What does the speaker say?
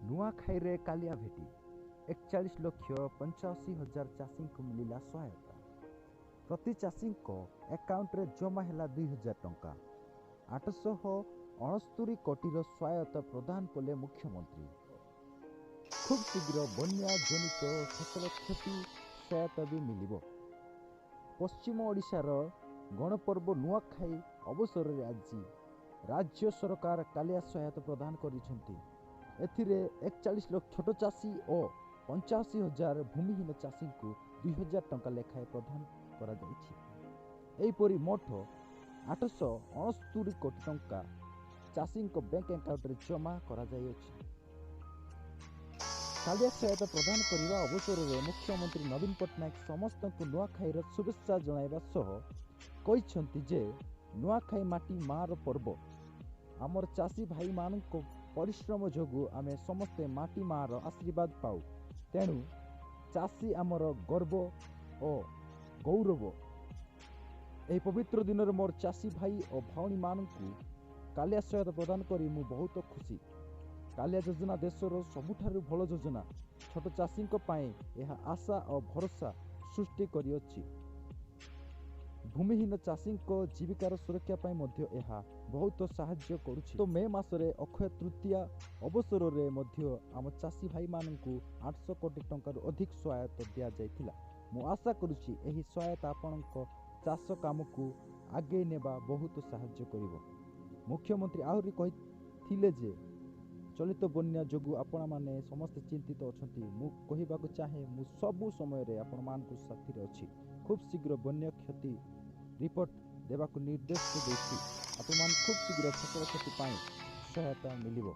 ନୂଆଖାଇରେ କାଳିଆ ଭେଟି, 41,85,000 ଚାଷୀଙ୍କୁ ମିଳିଲା ସହାୟତା। ପ୍ରତି ଚାଷୀଙ୍କ ଆକାଉଣ୍ଟରେ ଜମା ହେଲା 2000 ଟଙ୍କା। 869 କୋଟିର ସହାୟତା ପ୍ରଦାନ କଲେ ମୁଖ୍ୟମନ୍ତ୍ରୀ। ଖୁବ୍ ଶୀଘ୍ର ବନ୍ୟା ଜନିତ ଫସଲ କ୍ଷତି ସହାୟତା ବି ମିଳିବ। ପଶ୍ଚିମ ଓଡ଼ିଶାର ଗଣପର୍ବ ନୂଆଖାଇ ଅବସରରେ ଆଜି ରାଜ୍ୟ ସରକାର କାଳିଆ ସହାୟତା ପ୍ରଦାନ କରିଛନ୍ତି। ଏଥିରେ 41 ଲକ୍ଷ ଛୋଟ ଚାଷୀ ଓ 85,000 ଭୂମିହୀନ ଚାଷୀଙ୍କୁ 2000 ଟଙ୍କା ଲେଖାଏଁ ପ୍ରଦାନ କରାଯାଇଛି। ଏହିପରି ମୋଟ 869 କୋଟି ଟଙ୍କା ଚାଷୀଙ୍କ ବ୍ୟାଙ୍କ ଆକାଉଣ୍ଟରେ ଜମା କରାଯାଇଅଛି। କାଳିଆ ସହାୟତା ପ୍ରଦାନ କରିବା ଅବସରରେ ମୁଖ୍ୟମନ୍ତ୍ରୀ ନବୀନ ପଟ୍ଟନାୟକ ସମସ୍ତଙ୍କୁ ନୂଆଖାଇର ଶୁଭେଚ୍ଛା ଜଣାଇବା ସହ କହିଛନ୍ତି ଯେ ନୂଆଖାଇ ମାଟି ମାଆର ପର୍ବ। ଆମର ଚାଷୀ ଭାଇମାନଙ୍କ ପରିଶ୍ରମ ଯୋଗୁଁ ଆମେ ସମସ୍ତେ ମାଟି ମାଆର ଆଶୀର୍ବାଦ ପାଉ। ତେଣୁ ଚାଷୀ ଆମର ଗର୍ବ ଓ ଗୌରବ। ଏହି ପବିତ୍ର ଦିନରେ ମୋର ଚାଷୀ ଭାଇ ଓ ଭଉଣୀମାନଙ୍କୁ କାଳିଆ ସହାୟତା ପ୍ରଦାନ କରି ମୁଁ ବହୁତ ଖୁସି। କାଳିଆ ଯୋଜନା ଦେଶର ସବୁଠାରୁ ଭଲ ଯୋଜନା। ଛୋଟ ଚାଷୀଙ୍କ ପାଇଁ ଏହା ଆଶା ଓ ଭରସା ସୃଷ୍ଟି କରିଅଛି। ଭୂମିହୀନ ଚାଷୀଙ୍କ ଜୀବିକାର ସୁରକ୍ଷା ପାଇଁ ମଧ୍ୟ ଏହା ବହୁତ ସାହାଯ୍ୟ କରୁଛି। ତ ମେ ମାସରେ ଅକ୍ଷୟ ତୃତୀୟା ଅବସରରେ ମଧ୍ୟ ଆମ ଚାଷୀ ଭାଇମାନଙ୍କୁ 800 କୋଟି ଟଙ୍କାରୁ ଅଧିକ ସହାୟତା ଦିଆଯାଇଥିଲା। ମୁଁ ଆଶା କରୁଛି ଏହି ସହାୟତା ଆପଣଙ୍କ ଚାଷ କାମକୁ ଆଗେଇ ନେବା ବହୁତ ସାହାଯ୍ୟ କରିବ। ମୁଖ୍ୟମନ୍ତ୍ରୀ ଆହୁରି କହିଥିଲେ ଯେ ଚଳିତ ବନ୍ୟା ଯୋଗୁଁ ଆପଣମାନେ ସମସ୍ତେ ଚିନ୍ତିତ ଅଛନ୍ତି। ମୁଁ କହିବାକୁ ଚାହେଁ, ମୁଁ ସବୁ ସମୟରେ ଆପଣମାନଙ୍କ ସାଥିରେ ଅଛି। ଖୁବ୍ ଶୀଘ୍ର ବନ୍ୟା କ୍ଷତି ରିପୋର୍ଟ ଦେବାକୁ ନିର୍ଦ୍ଦେଶ ଦେଇଛି। ଆପଣମାନେ ଖୁବ୍ ଶୀଘ୍ର ଫସଲ କ୍ଷତି ପାଇଁ ସହାୟତା ମିଳିବ।